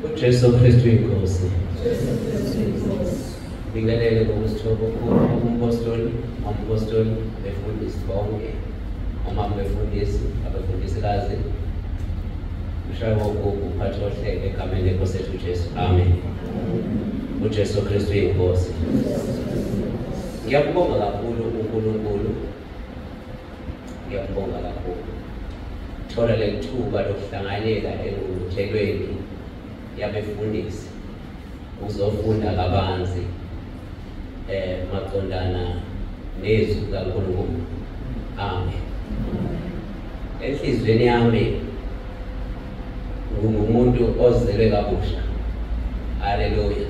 uJesu Kristu inkosi. Bingelele ngokusithoba okukhulu umpostoli, umpostoli, abefundisi bonke, omama befundisi, abefundisikazi, ushaya wogugu uphathe ohlelo egameni lenkosi ethu uJesu. Amen. uJesu Kristu inkosi. Ngiyakubonga kakhulu uNkulunkulu. Ngiyakubonga kakhulu. Thola lethuba lokuhlanganyela engqungquthelweni yabefundisi uzofunda kabanzi maqondana nezwi kaNkulunkulu. Amen. Enhliziyweni yami ngingumuntu ozelwe kabusha. Haleluya.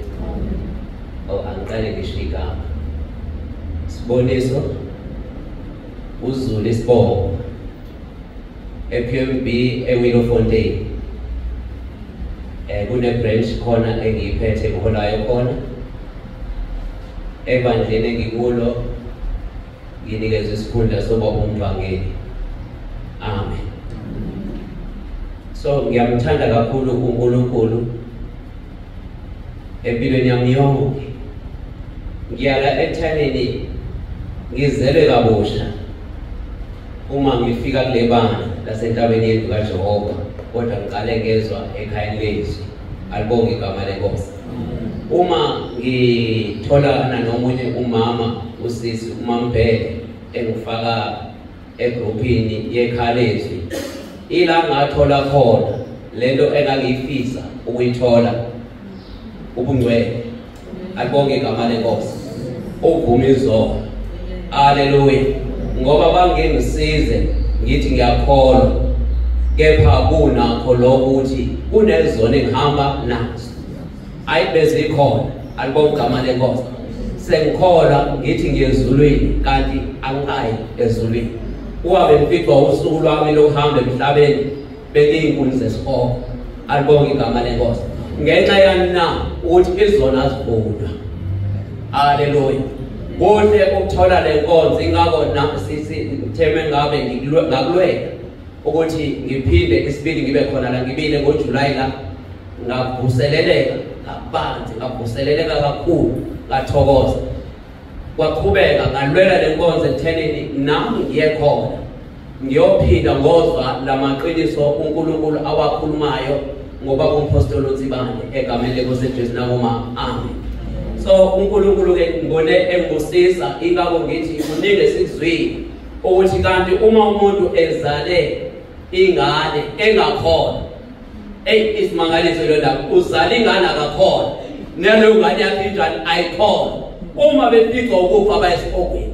Oh, angiqale ngisho igama. Siboniso uZulu isibongo ePMB eWillowfontein. Kune branch khona engiyiphethe ngiholayo khona. Ebandleni engikulo nginikezwe isikhundla sokuba umvangeli. Amen. So ngiyamthanda kakhulu uNkulunkulu empilweni yami yonke. Ngiyala ethaneni ngizelwe kabusha uma ngifika kule bandla lasentabeni yendlu kaJehova, kodwa ngiqale ngezwa ekhayeni lezwi. Alibonge igama lenkosi. Uma ngitholana nomunye umama, usisi uMambhele, engifaka egrupini yekhalezwi, ila ngathola khona lento engangiyifisa ukuyithola, ubungcwele. Alibonge igama lenkosi. Uvuma izono. Haleluya. Ngoba bangengisize ngithi ngiyakholwa, kepha kunakho lokuthi kunezono engihamba nazo, ayibezikhona. Alibonge igama lenkosi. Sengikholwa ngithi ngiyezulwini, kanti angikayi ezulwini. Uwabe ngificwa usuku lwami lokuhamba emhlabeni bengiyinkunzi zesihogo. Alibonge igama lenkosi. Ngenxa yani na ukuthi izono azivunwa. Haleluya. Kuhle ukuthola le nkonzo, ingakho sitheme ngabe ngakulwela ukuthi ngiphinde isibili ngibe khona la. Ngibile ngoJuly la, ngavuseleleka kabanzi, ngavuseleleka kakhulu, ngathokoza. Kwaqhubeka ngalwela le nkonzo ekuthenini nami ngiye khona ngiyophinda ngozwa lamaqiniso uNkulunkulu awakhulumayo ngoba umpostoli uTsibane egameni lenkosi Jesu nakuma. Amen. So uNkulunkulu ke ngibone engibusisa, ingakho ngithi kuningi esikuzwile ukuthi kanti uma umuntu ezale ingane engakhona, hey, isimangaliso lo ndaba, uzala ingane akakhona, naleyo ngane yakhe injani ayikhona, uma beficwa ukufa bayesihogweni,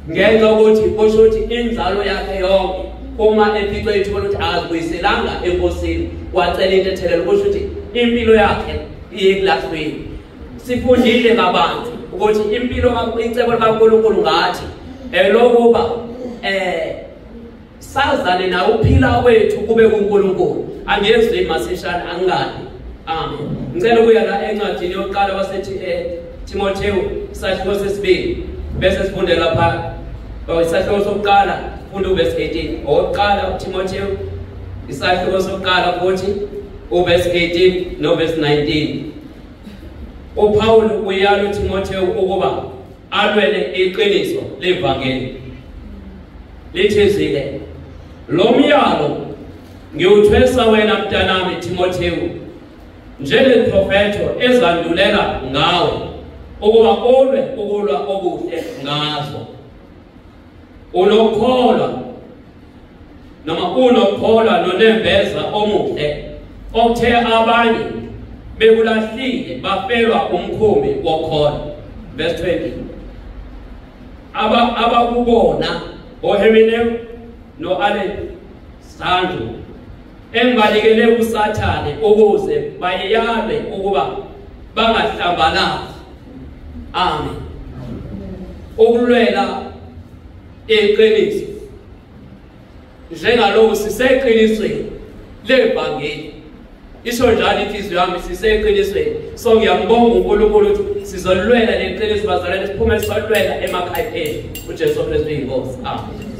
ngenxa yokuthi kusho ukuthi inzalo yakhe yonke uma eficwe ithuba ukuthi akazibuyiselanga enkosini, wacela intethelelo, kusho ukuthi impilo yakhe iye kulahlweni. Sifundile kabanzi ukuthi impilo icebo likaNkulunkulu ngathi elokuba sazane na uphila kwethu kube kuNkulunkulu. Angiyezwi masishane, angingadi. Amen. Ngicela ukuya la encwadini yokuqala wasethi Timotheo isahluko sesibili, bese sifunde lapha isahluko sokuqala, funda uverse 18. Owokuqala uTimotheo isahluko sokuqala futhi uverse 18 noverse 19. uPaul uyala uTimotheo ukuba alwele iqiniso levangeli. Lithi izwi, lo myalo ngiwuthwesa wena mntanami Timotheo, njengeprofetho ezandulela ngawe, ukuba ulwe ukulwa okuhle ngazo. Unokukholwa noma unokukholwa nonembeza omuhle, okuthe abanye bekulahlile bafelwa umkhumbi wokholo. Verse 20. Abakubona oHemineo noAlexandru engibalekele kuSathane ukuze bayeyame ukuba bangahlambalazi. Amen. Ukulwela iqiniso njengalokhu siseqinisweni levangeli. Isho njalo inhliziyo yami, siseqinisweni. So ngiyambonga uNkulunkulu ukuthi sizolwela leqiniso, bazalwane, siphume solwela emakhaya ethu. uJesu Kristu inkosi. Amen.